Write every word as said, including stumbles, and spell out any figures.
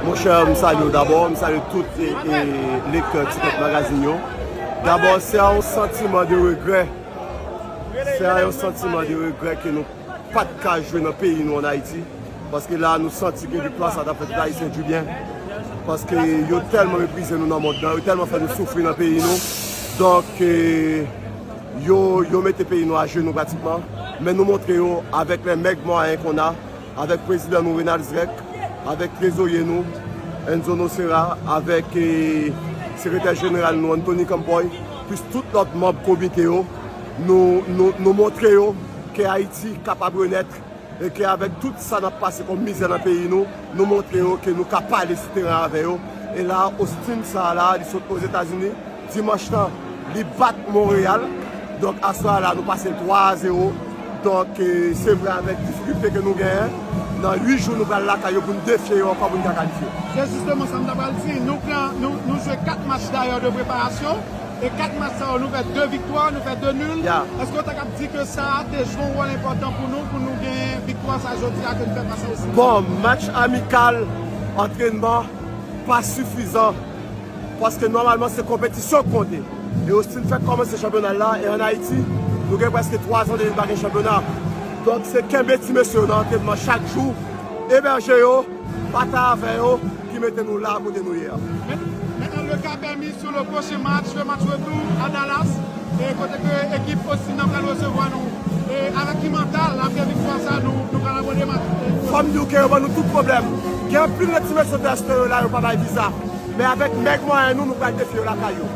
Monchè, m salye w dabò, m salye tout e, e, lektè Ti Kòk Magazine yo. Dabò, se yon santiman de regrè. Se yon santiman de regrè ke nou pa t ka jwe nan peyi nou ann Ayiti. Paske la, nou santi ke viktwa sa t ap fè tout Ayisyen dibyen. Paske yo tèlman meprize nou nan mond lan, yo tèlman fè nou soufri nan peyi nou. Donk, e, yo, yo mete peyi nou ajenou pratikman. Men nou montre yo avèk les maigres moyens qu'on a, avèk prezidan nou Renald Zrèk, avèk trezorye nou Enzo Nocera, avèk e, sekretè jeneral nou Anthony Campoy, plis tout lòt manm komite yo, nou, nou, nou montre yo ke Ayiti kapab renèt e ke avèk tout sa n ap pase kòm mizè nan peyi nou, nou montre yo ke nou ka pale sou teren avè yo. E la, Austin sa a la, li sot Ozetazini, dimanch lan, li bat Monreyal. Donk, aswè a la, nou pase l twa a zewo. Donk, e, se vre avèk difikilte ke nou genyen, nan uit jou nou pral lakay yo pou n defye yo ankò pou n ka kalifye. Se jisteman sa m ta pral di. Nou pran, nou, nou jwe kat match dayè de preparasyon. E kat match sa yo, nou fè de viktwa, nou fè de nil. Ya. Èske w ta kab di ke sa a te jwe yon wòl enpòtan pou nou, pou nou genyen viktwa sa jodi a ke nou fè fas a Austin? Bon, match amikal, antrènman, pa sifizan. Paske nòmalman se konpetisyon k konte. E Austin fèk kòmanse chanpyona l la, e ann Ayiti, nou gen prèske twa zan depi n pa gen chanpyona. Donk se kenbe ti mesye yo nan antrènman chak jou, ebèje yo, batay avè yo, ki mete nou la kote nou ye a. Maintenant, le cas permis sur le prochain match, le match retour à Dallas, e kote ke ekip Austin nan pral resevwa nou. E avèk ki mantal, apre viktwa sa, nou, nou pral abòde match? Fò m di w ke yo ban nou tout pwoblèm. Gen anpil nan ti mesye Dèstè yo la, yo pa bay viza. Men avèk mèg mwayen nou, nou pral defye yo lakay yo.